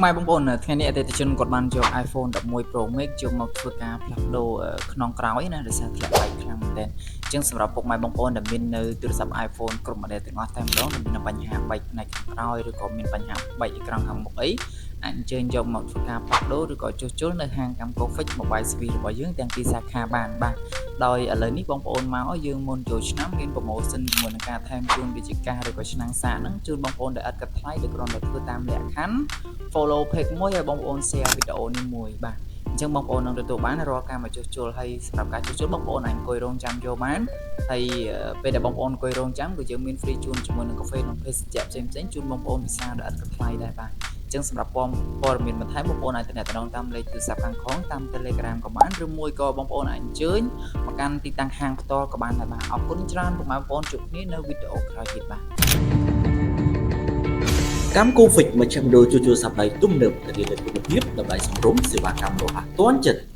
កម៉ែបងប្អូនថ្ងៃនេះអតិថិជនគាត់បានយក iPhone 11 Pro Max យកមកធ្វើការផ្លាស់ប្ដូរខ្នងក្រោយណាដោយសារធ្លាក់បែកខ្លាំងមែនទែនអញ្ចឹងសម្រាប់ពុកម៉ែបងប្អូនដែលមាននៅទូរស័ព្ទ iPhone គ្រប់ model ទាំងអស់តែម្ដងដែលមានបញ្ហាបែកផ្នែកខាងក្រោយឬក៏មានបញ្ហាបែកអេក្រង់ខាងមុខអីអាចអញ្ជើញយកមកធ្វើការផ្លាស់ប្ដូរឬក៏ជួសជុលនៅហាងកាំកូ Fix Mobile Service របស់យើងទាំងពីរសាខាបានបាទដោយឥឡូវនេះបងប្អូនមកយើងមុនចូលឆ្នាំមាន promotion ជាមួយនឹងការថែមជូនវិជ្ជាការឬក៏ឆ្នាំងសាកហ្នឹងជូនបងប្អូនដែលឥតគិតថ្លៃដោយគ្រាន់តែធ្វើតាមលក្ខខណ្ឌ follow page មួយហើយបងប្អូន share វីដេអូនេះមួយបាទអញ្ចឹងបងប្អូននឹងទទួលបានរាល់ការមកជួសជុលហើយសម្រាប់ការជួសជុលបងប្អូនអាចអង្គុយរងចាំយកបានហើយពេលដែលបងប្អូនអង្គុយរងចាំគឺយើងមាន free ជូនជាមួយនឹងកាហ្វេនិងភេសជ្ជៈផ្សេងៗជូនបងប្អូនពិសាដោយឥតគិតថ្លៃដែរបាទអញ្ចឹងសម្រាប់ព័ត៌មានបន្ថែមបងប្អូនអាចទំនាក់ទំនងតាមលេខទូរស័ព្ទខាងក្រោមតាម Telegram ក៏បានឬមួយក៏បងប្អូនអាចអញ្ជើញមកកាន់ទីតាំងហាងផ្ទាល់ក៏បានដែរបាទអរគុណច្រើនពុកម៉ែបងប្អូនជួបគ្នានៅវីដេអូក្រោយទៀតបាទ កម្មកូហ្វិចមជ្ឈមណ្ឌលជួសជុលសព្វដៃទំនើបធានានូវគុណភាពតម្លៃសមរម្យសេវាកម្មរហ័សទាន់ចិត្ត។